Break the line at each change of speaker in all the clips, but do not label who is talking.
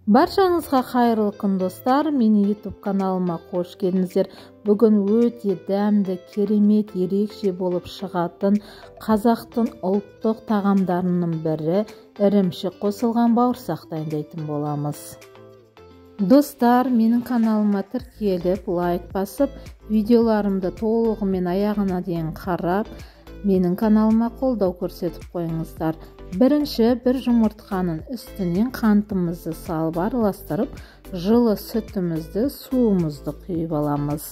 Баршаңызға қайырлы күн, достар. Менің YouTube каналыма қош келдіңіздер. Бүгін өте дәмді, керемет, ерекше болып шығатын қазақтың ұлттық тағамдарының бірі ірімшік қосылған бауырсақ дайындайтын боламыз. Достар, менің каналыма тіркеліп, лайк басып, видеоларымды толығымен аяғына дейін қарап, менің каналыма қолдау көрсетіп қойыңыздар. Бірінші бір жұмыртқаның үстінен қантымызды салып араластырып, жылы сүтімізді, суымызды құйып аламыз.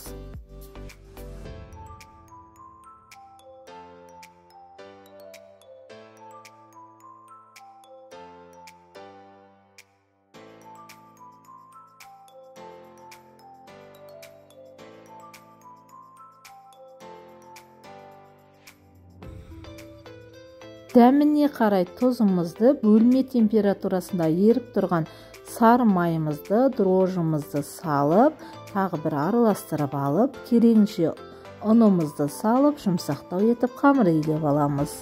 Дәміне қарай тұзымызды, бөлме температурасында еріп тұрған сары майымызды, дрожжымызды салып, тағы бір араластырып алып, керегінше ұнымызды салып, жұмсақтау етіп қамыр илеп аламыз.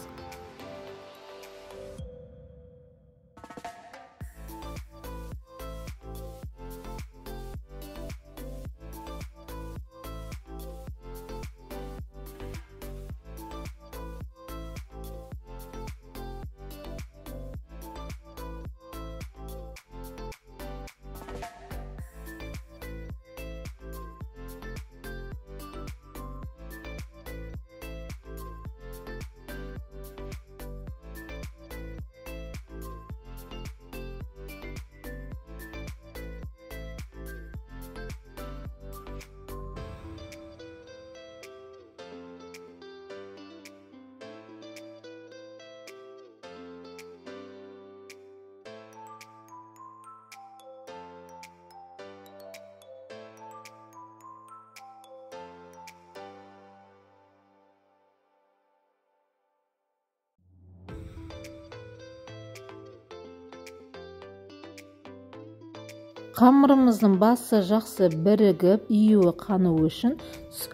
Қамырымыздың басы жақсы бірігіп, июі қану үшін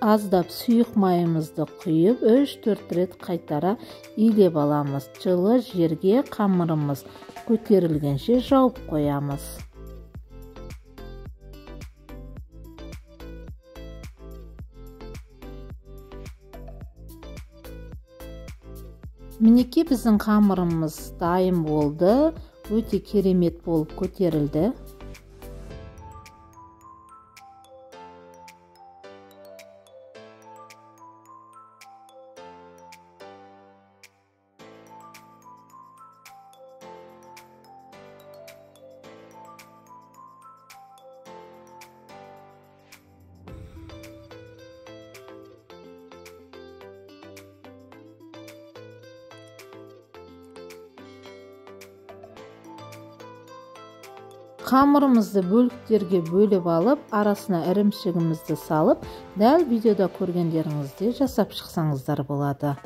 аздап сұйық майымызды құйып, 3-4 рет қайтара илеп аламыз. Жылы жерге қамырымыз көтерілгенше жауып қоямыз. Мінекей біздің қамырымыз дайын болды, өте керемет болып көтерілді. Қамырымызды бөліктерге бөліп алып, арасына ірімшігімізді салып, дәл видеода көргендеріңізде жасап шықсаңыздар болады.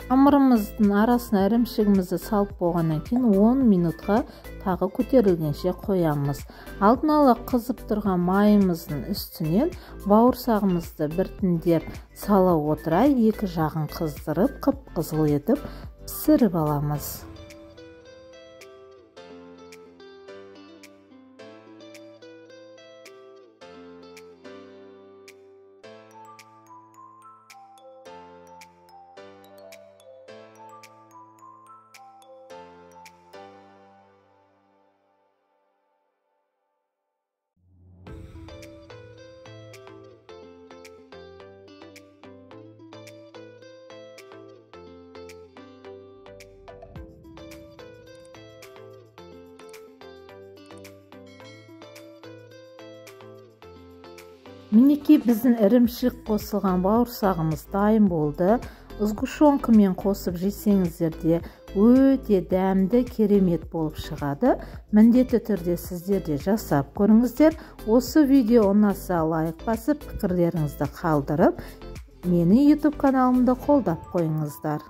Қамырымыздың арасына ірімшігімізді салып болғаннан кейін 10 минутқа тағы көтерілгенше қоямыз. Алдын ала қызып тұрған майымыздың үстінен бауырсағымызды біртіндеп сала отыра, екі жағын қыздырып, қып-қызыл етіп пісіріп аламыз. Мінекей біздің ірімшік қосылған бауырсағымыз дайын болды. Сгущенкамен қосып жесеңіздер де өте дәмді, керемет болып шығады. Міндетті түрде сіздер де жасап көріңіздер. Осы видео ұнаса лайк басып, пікірлеріңізді қалдырып, мені YouTube каналымды қолдап қойыңыздар.